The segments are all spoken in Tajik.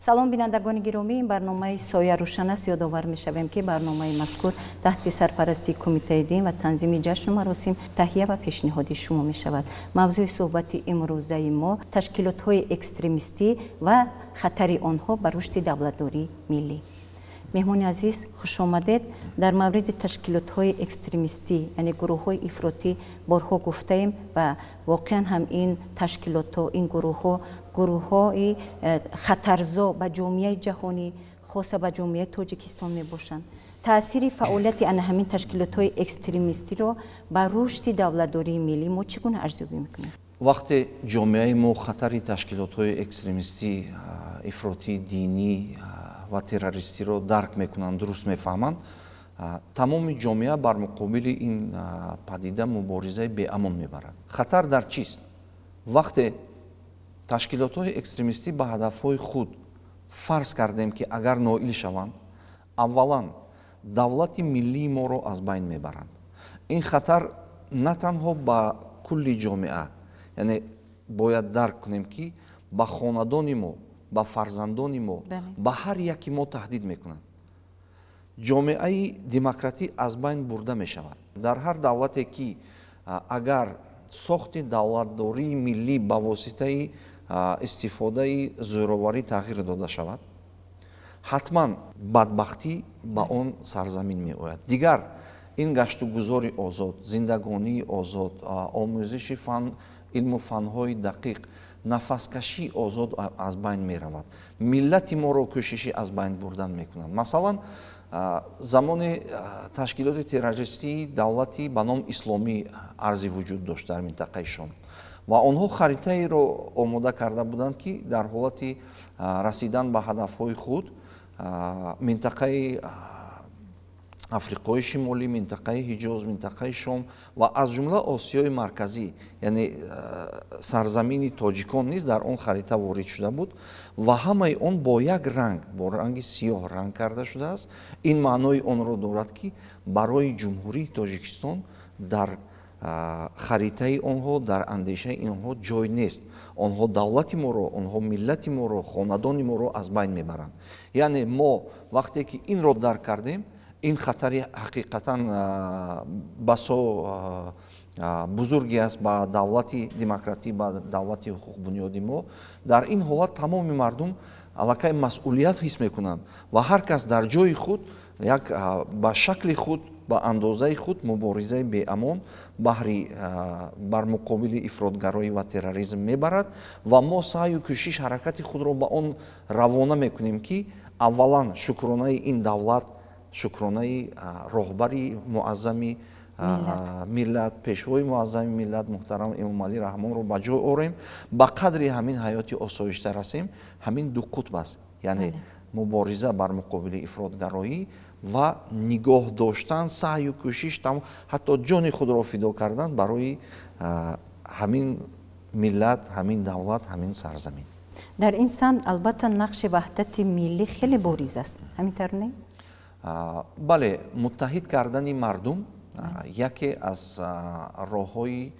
Салом, бинандагони гиромӣ, ин барномаи «Соя рӯшан» аст. Ёдовар мешавем, ки барномаи мазкур таҳти сарпарастии Кумитаи дин ва танзими ҷашну маросим таҳия ва пешниҳоди шумо мешавад. Мавзӯи суҳбати имрӯзаи мо ташкилотҳои экстремистӣ ва хатари онҳо ба рушди давлатдории миллӣ. Меҳмони азиз, хушомадед. Дар мавриди ташкилотҳои экстремистӣ, яъне гурӯҳҳои ифротӣ, борҳо гуфтаем ва воқеан ҳам ин ташкилотҳо, ин гурӯҳҳо гурӯҳҳои хатарзо ба ҷомеаи ҷаҳонӣ, хоса ба ҷомеаи Тоҷикистон мебошанд. Таъсири фаъолияти ана ҳамин ташкилотҳои экстремистиро ба рушди давлатдории миллӣ мо чӣ гуна арзёбӣ мекунем? Вақте ҷомеаи мо хатари ташкилотҳои экстремистӣ, ифротии динӣ ва террористиро дарк мекунанд, дуруст мефаҳманд, тамоми ҷомеа бар муқобили ин падида муборизаи беамон мебарад. Хатар дар чист? Вақте ташкилотҳои экстремистӣ ба ҳадафҳои худ, фарз кардем, ки агар ноил шаванд, аввалан давлати миллии моро аз байн мебаранд. Ин хатар на танҳо ба кулли ҷомеа, яъне бояд дарк кунем, ки ба хонадони мо, ба фарзандони мо, ба ҳар яки мо таҳдид мекунад. Ҷомеаи демократӣ аз байн бурда мешавад. Дар ҳар давлате ки агар сохти давлатдории миллӣ ба воситаи истифодаи зӯроварӣ тағйир дода шавад, ҳатман бадбахтӣ ба он сарзамин меояд. Дигар ин гаштугузори озод, зиндагонии озод, омӯзиши фан, илму фанҳои дақиқ, нафаскашии озод аз байн меравад. Миллати моро кӯшиши аз байн бурдан мекунанд. Масалан, замони ташкилоти террористии давлати ба ном Исломӣ арзи вуҷуд дошт дар минтақаи Шом ва онҳо харитаеро омода карда буданд, ки дар ҳолати расидан ба ҳадафҳои худ минтақаи Африқои Шимолӣ, минтақаи Ҳиҷоз, минтақаи Шом ва аз ҷумла Осиёи Марказӣ, яъне сарзамини тоҷикон низ дар он харита ворид шуда буд ва ҳамаи он бо як ранг, бо ранги сиёҳ ранг карда шудааст. Ин маънои онро дорад, ки барои Ҷумҳурии Тоҷикистон дар харитаи онҳо, дар андешаи инҳо ҷой нест. Онҳо давлати моро, онҳо миллати моро, хонадони моро аз байн мебаранд. Яъне мо вақте ки инро дарк кардем, ин хатари ҳақиқатан басо бузурге аст ба давлати демократӣ, ба давлати ҳуқуқбунёди мо. Дар ин ҳолат тамоми мардум аллакай масъулият ҳис мекунанд ва ҳар кас дар ҷои худ як ба шакли худ, ба андозаи худ муборизаи беамон баҳри бар муқобили ифротгароӣ ва терроризм мебарад. Ва мо саъю кӯшиш, ҳаракати худро ба он равона мекунем, ки аввалан шукронаи ин давлат, шукронаи роҳбари муаззами миллат, пешвои муаззами миллат муҳтарам Эмомалӣ Раҳмонро ба ҷой орем, ба қадри ҳамин ҳаёти осоишта расем. Ҳамин ду қутб аст, яъне мубориза бар муқобили ифротгароӣ ва нигоҳ доштан, саъю кӯшиш, ҳатто ҷони худро фидо кардан барои ҳамин миллат, ҳамин давлат, ҳамин сарзамин. Дар ин самт албатта нақши ваҳдати миллӣ хеле бориз аст, ҳамин тавр не? Бале, муттаҳид кардани мардум яке аз роҳҳои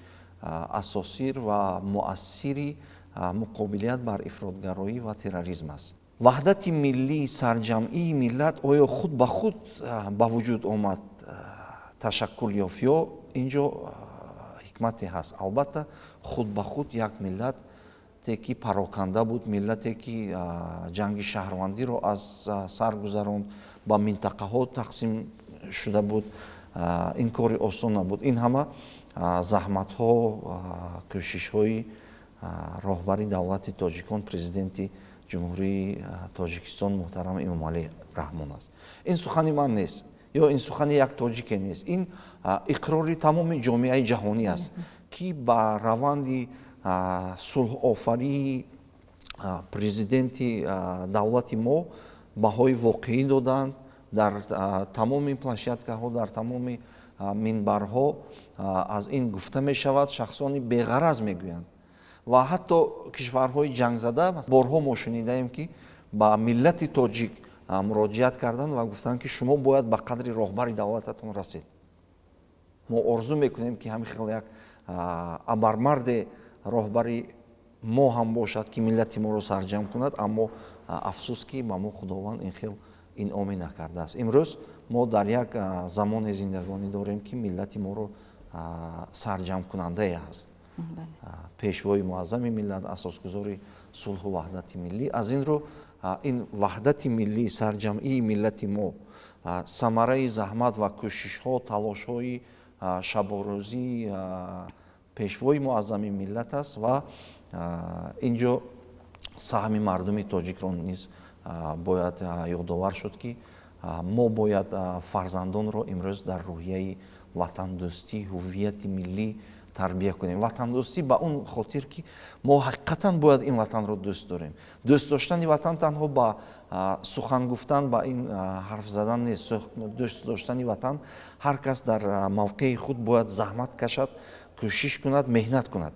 асосӣ ва муассири муқобилият бар ифротгароӣ ва терроризм аст. Ваҳдати миллӣ, сарҷамъии миллат оё худ ба худ ба вуҷуд омад, ташаккул ёфт ё ин ҷо ҳикмате ҳаст? Албатта, худ ба худ як миллате ки пароканда буд, миллате ки ҷанги шаҳрвандиро аз сар гузаронд, ба минтақаҳо тақсим шуда буд, ин кори осон набуд. Ин ҳама заҳматҳо, кӯшишҳои роҳбари давлати тоҷикон, Президенти Ҷумҳурии Тоҷикистон муҳтарам Эмомалӣ Раҳмон аст. Ин сухани ман нест ё ин сухани як тоҷике нест, ин иқрори тамоми ҷомеаи ҷаҳонӣ аст, ки ба раванди сулҳофарии президенти давлати мо баҳои воқеӣ доданд. Дар тамоми площадкаҳо, дар тамоми минбарҳо аз ин гуфта мешавад, шахсони беғараз мегӯянд ва ҳатто кишварҳои ҷангзада, борҳо мо шунидаем, ки ба миллати тоҷик муроҷиат карданд ва гуфтанд, ки шумо бояд ба қадри роҳбари давлататон расед. Мо орзу мекунем, ки ҳамин хел як абармарде роҳбари мо ҳам бошад, ки миллати моро сарҷамъ кунад, аммо Афсӯс, ки ба мо Худованд ин хел инъоме накардааст. Имрӯз мо дар як замоне зиндагонӣ дорем, ки миллати моро сарҷамъкунандае ҳаст, Пешвои муаззами миллат, асосгузори сулҳу ваҳдати миллӣ. Аз ин рӯ ин ваҳдати миллӣ, сарҷамъии миллати мо самараи заҳмат ва кӯшишҳо, талошҳои шаборӯзии Пешвои муаззами миллат аст ва ин ҷо саҳми мардуми тоҷикро низ бояд ёдовар шуд, ки мо бояд фарзандонро имрӯз дар рӯҳияи ватандӯстӣ, ҳуввияти миллӣ тарбия кунем. Ватандӯстӣ ба он хотир, ки мо ҳақиқатан бояд ин ватанро дӯст дорем. Дӯст доштани ватан танҳо ба сухан гуфтан, ба ин ҳарф задан нест. Дӯст доштани ватан, ҳар кас дар мавқеи худ бояд заҳмат кашад, кӯшиш кунад, меҳнат кунад.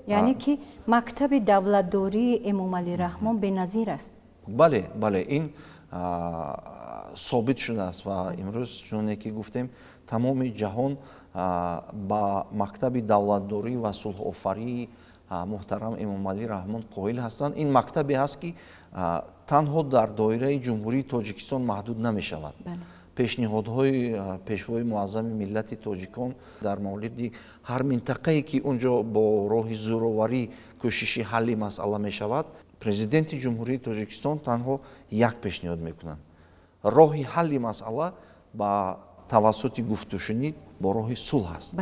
Яъне ки мактаби давлатдории Эмомалӣ Раҳмон беназир аст. Бале, бале, ин собит шудааст ва имрӯз, чуноне ки гуфтем, тамоми ҷаҳон ба мактаби давлатдорӣ ва сулҳофарии муҳтарам Эмомалӣ Раҳмон қоил ҳастанд. Ин мактабе ҳаст, ки танҳо дар доираи Ҷумҳурии Тоҷикистон маҳдуд намешавад. Пешниҳодҳои Пешвои муаззами миллати тоҷикон дар мавриди ҳар минтақае, ки он ҷо бо роҳи зӯроварӣ кӯшиши ҳалли масъала мешавад, Президенти Ҷумҳурии Тоҷикистон танҳо як пешниҳод мекунанд: роҳи ҳалли масъала ба тавассути гуфтушунид, бо роҳи сулҳ аст.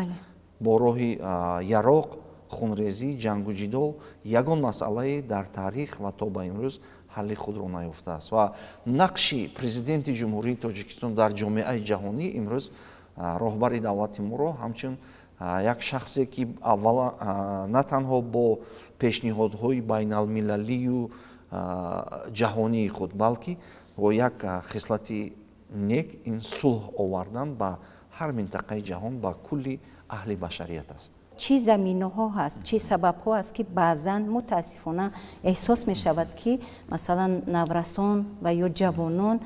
Бо роҳи яроқ, хунрезӣ, ҷангу ҷидол ягон масъалае дар таърих ва то ба имрӯз ҳалли худро наёфтааст. Ва нақши Президенти Ҷумҳурии Тоҷикистон дар ҷомеаи ҷаҳонӣ имрӯз роҳбари давлати моро ҳамчун як шахсе, ки аввала на танҳо бо пешниҳодҳои байналмилалию ҷаҳонии худ, балки бо як хислати нек, ин сулҳ овардан ба ҳар минтақаи ҷаҳон, ба кулли аҳли башарият аст. Чӣ заминаҳо ҳаст, чӣ сабабҳо аст, ки баъзан мутаассифона эҳсос мешавад, ки масалан наврасон ва ё ҷавонон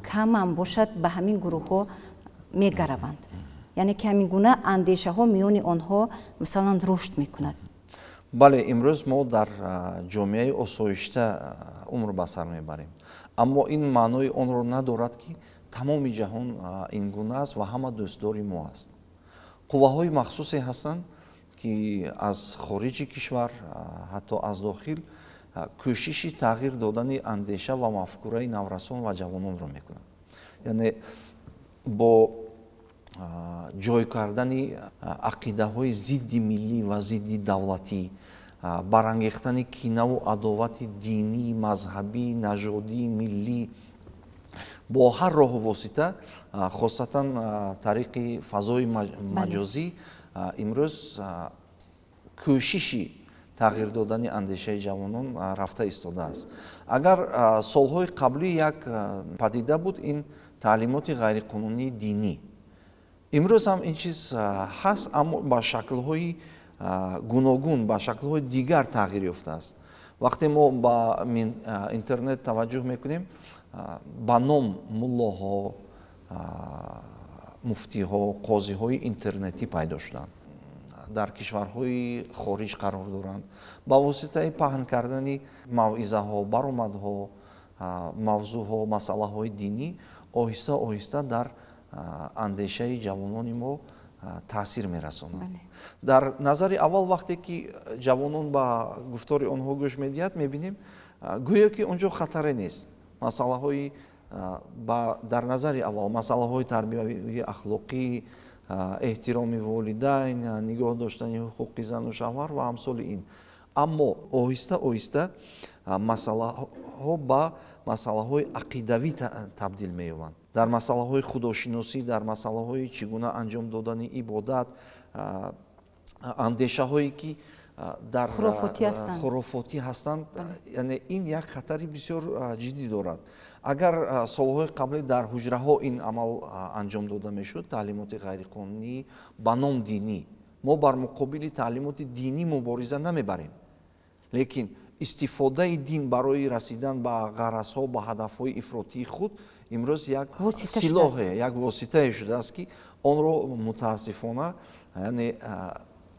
камам бошад ба ҳамин гурӯҳҳо мегараванд, яъне ки ҳамин гуна андешаҳо миёни онҳо масалан рушд мекунад? Бале, имрӯз мо дар ҷомеаи осоишта умр ба сар мебарем, аммо ин маънои онро надорад, ки тамоми ҷаҳон ин гуна аст ва ҳама дӯстдори мо аст. Қувваҳои махсусе ҳастанд, ки аз хориҷи кишвар, ҳатто аз дохил кӯшиши тағйир додани андеша ва мафкураи наврасон ва ҷавононро мекунанд, яъне бо ҷой кардани ақидаҳои зидди миллӣ ва зидди давлатӣ, барангехтани кинаву адовати динӣ, мазҳабӣ, нажодӣ, миллӣ бо ҳар роҳу восита, хосатан тариқи фазои маҷозӣ имрӯз кӯшиши тағйир додани андешаи ҷавонон рафта истодааст. Агар солҳои қаблӣ як падида буд, ин таълимоти ғайриқонунии динӣ, имрӯз ҳам ин чиз ҳаст, аммо ба шаклҳои гуногун, ба шаклҳои дигар тағйир ёфтааст. Вақте мо ба интернет таваҷҷӯҳ мекунем, ба ном муллоҳо, муфтиҳо, қозиҳои интернетӣ пайдо шуданд, дар кишварҳои хориҷ қарор доранд, ба воситаи паҳн кардани мавъизаҳо, баромадҳо, мавзӯъҳо, масъалаҳои динӣ оҳиста оҳиста дар андешаи ҷавонони мо таъсир мерасонанд. Дар назари аввал, вақте ки ҷавонон ба гуфтори онҳо гӯш медиҳад, мебинем, гӯё ки он ҷо хатаре нест. Масъалаҳои дар назари аввал масъалаҳои тарбиявии ахлоқӣ, эҳтироми волидайн, нигоҳ доштани ҳуқуқи зану шавҳар ва амсоли ин. Аммо оҳиста оҳиста масъалаҳо ба масъалаҳои ақидавӣ табдил меёбанд, дар масъалаҳои худошиносӣ, дар масъалаҳои чӣ гуна анҷом додани ибодат, андешаҳое ки дар хурофотӣ ҳастанд. Яъне ин як хатари бисёр ҷиддӣ дорад. Агар солҳои қаблӣ дар ҳуҷраҳо ин амал анҷом дода мешуд, таълимоти ғайриқонунӣ ба ном динӣ, мо бар муқобили таълимоти динӣ мубориза намебарем, лекин истифодаи дин барои расидан ба ғаразҳо, ба ҳадафҳои ифротии худ имрӯз як силоҳе, як воситае шудааст, ки онро мутаассифона, яъне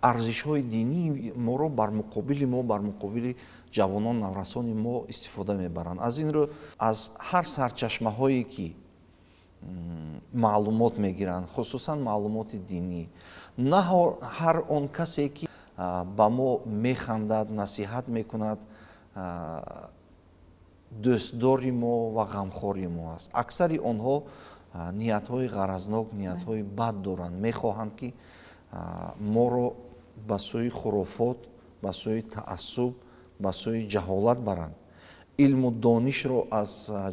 Арзишҳои динии моро бар муқобили мо, бар муқобили ҷавонон, наврасони мо истифода мебаранд. Аз ин рӯ аз ҳар сарчашмаҳое ки маълумот мегиранд, хусусан маълумоти динӣ, на ҳар он касе ки ба мо механдад, насиҳат мекунад, дӯстдори мо ва ғамхори мо аст. Аксари онҳо ниятҳои ғаразнок, ниятҳои бад доранд, мехоҳанд ки моро ба сӯи хурофот, ба сӯи таассуб, ба сӯи ҷаҳолат баранд, илму донишро аз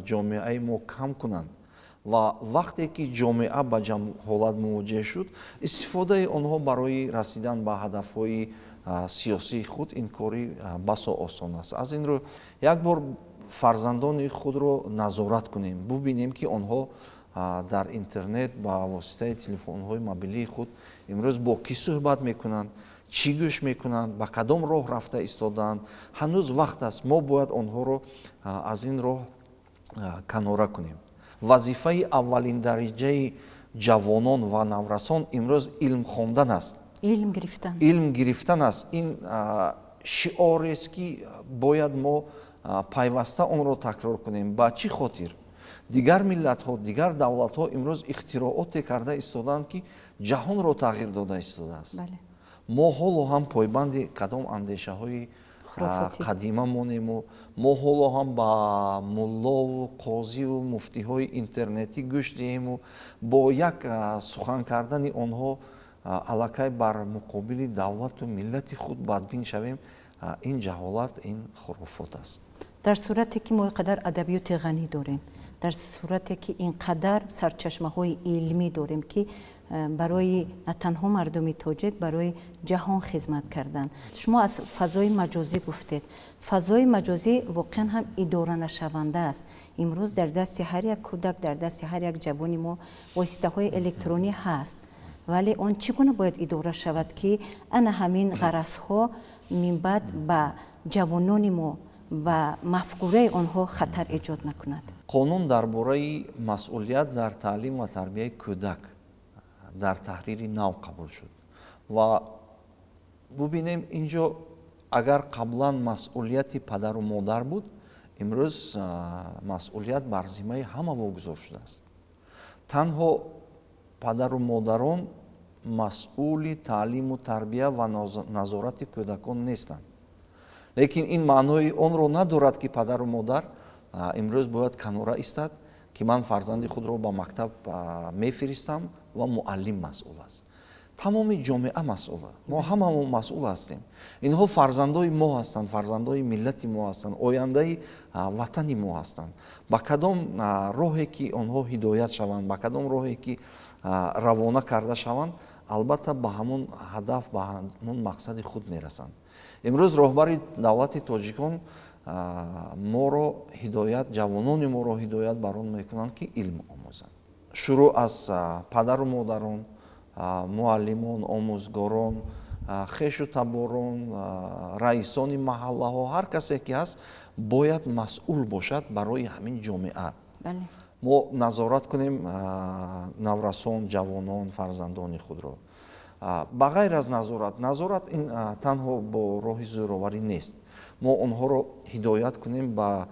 ҷомеаи мо кам кунанд. Ва вақте ки ҷомеа ба ҷаҳолат мувоҷеҳ шуд, истифодаи онҳо барои расидан ба ҳадафҳои сиёсии худ ин кори басо осон аст. Аз ин рӯ як бор фарзандони худро назорат кунем, бубинем ки онҳо дар интернет ба воситаи телефонҳои мобилии худ имрӯз бо кӣ суҳбат мекунанд, чӣ гӯш мекунанд, ба кадом роҳ рафта истодаанд. Ҳанӯз вақт аст, мо бояд онҳоро аз ин роҳ канора кунем. Вазифаи аввалин дараҷаи ҷавонон ва наврасон имрӯз илм хондан аст, илм гирифтан, илм гирифтан аст. Ин шиорест ки бояд мо пайваста онро такрор кунем. Ба чӣ хотир? Дигар миллатҳо, дигар давлатҳо имрӯз ихтирооте карда истодаанд ки ҷаҳонро тағйир дода истодааст. Мо ҳоло ҳам пойбанди кадом андешаҳои қадима монему, мо ҳоло ҳам ба муллову қозиву муфтиҳои интернетӣ гӯш диҳему бо як сухан кардани онҳо аллакай бар муқобили давлату миллати худ бадбин шавем. Ин ҷаҳолат, ин хурофот аст. Дар сурате ки мо инқадар адабиёти ғанӣ дорем, дар сурате ки инқадар сарчашмаҳои илмӣ дорем ки барои на танҳо мардуми тоҷик, барои ҷаҳон хизмат кардан. Шумо аз фазои маҷозӣ гуфтед. Фазои маҷозӣ воқеан ҳам идоранашаванда аст. Имрӯз дар дасти ҳар як кӯдак, дар дасти ҳар як ҷавони мо воситаҳои электронӣ ҳаст, вале он чӣ гуна бояд идора шавад ки ана ҳамин ғаразҳо минбаъд ба ҷавонони мо, ба мафкураи онҳо хатар эҷод накунад? Қонун дар бораи масъулият дар таълим ва тарбияи кӯдак дар таҳрири нав қабул шуд ва бубинем инҷо агар қаблан масъулияти падару модар буд, имрӯз масъулият бар зиммаи ҳама вогузор шудааст. Танҳо падару модарон масъули таълиму тарбия ва назорати кӯдакон нестанд. Лекин ин маънои онро надорад ки падару модар имрӯз бояд канора истад ки ман фарзанди худро ба мактаб мефиристам ва муаллим масъул аст. Тамоми ҷомеа масъул аст. Мо ҳамамо масъул ҳастем. Инҳо фарзандои мо ҳастанд, фарзандои миллати мо ҳастанд, ояндаи ватани мо ҳастанд. Ба кадом роҳе ки онҳо ҳидоят шаванд, ба кадом роҳе ки равона карда шаванд, албатта ба ҳамон ҳадаф, ба ҳамон мақсади худ мерасанд. Имрӯз роҳбари давлати тоҷикон моро ҳидоят, ҷавонони моро ҳидоят бар он мекунанд ки илм омӯзанд. Шурӯъ аз падару модарон, муаллимон, омӯзгорон, хешу таборон, раисони маҳаллаҳо, ҳар касе ки ҳаст бояд масъул бошад барои ҳамин ҷомеа. Мо назорат кунем наврасон, ҷавонон, фарзандони худро. Ба ғайр аз назорат, назорат ин танҳо бо роҳи зӯроварӣ нест. Мо онҳоро ҳидоят кунем ба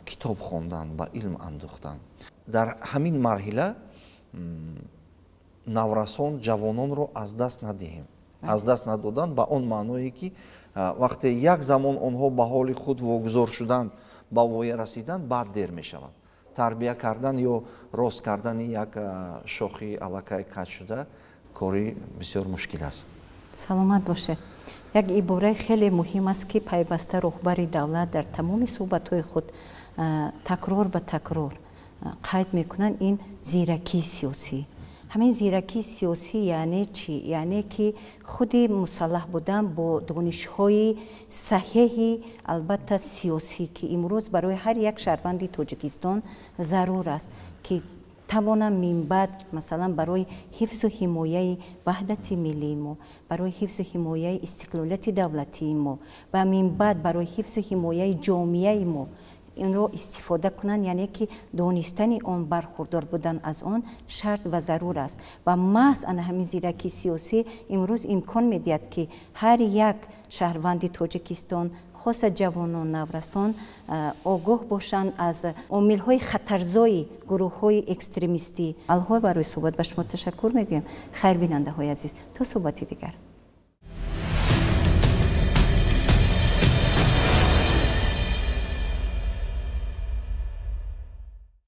китоб хондан, ба илм андӯхтан. Дар ҳамин марҳила наврасон, ҷавононро аз даст надиҳем. Аз даст надодан ба он маъное ки вақте як замон онҳо ба ҳоли худ вогузор шуданд, ба воя расиданд, баъд дер мешавад. Тарбия кардан ё рост кардани як шохи аллакай каҷ шуда кори бисёр мушкил аст. Саломат бошед. Як ибораи хеле муҳим аст ки пайваста роҳбари давлат дар тамоми суҳбатҳои худ такрор ба такрор қайд мекунанд, ин зиракии сиёсӣ. Ҳамин зиракии сиёсӣ яъне чӣ? Яъне ки худи мусаллаҳ будан бо донишҳои саҳеҳи албатта сиёсӣ ки имрӯз барои ҳар як шаҳрванди Тоҷикистон зарур аст ки тавонам минбаъд масалан барои ҳифзу ҳимояи ваҳдати миллии мо, барои ҳифзу ҳимояи истиқлолияти давлатии мо ва минбаъд барои ҳифзу ҳимояи ҷомеаи мо Инро истифода кунанд, яъне ки донистани он, бархурдор будан аз он шарт ва зарур аст. Ва маҳз ана ҳамин зиракии сиёсӣ имрӯз имкон медиҳад, ки ҳар як шаҳрванди Тоҷикистон, хоса ҷавонон, наврасон огоҳ бошанд аз омилҳои хатарзои гурӯҳҳои экстремистӣ. Алҳо барои суҳбат ба шумо ташаккур мегӯем. Хайр, бинандаҳои азиз, то суҳбати дигар.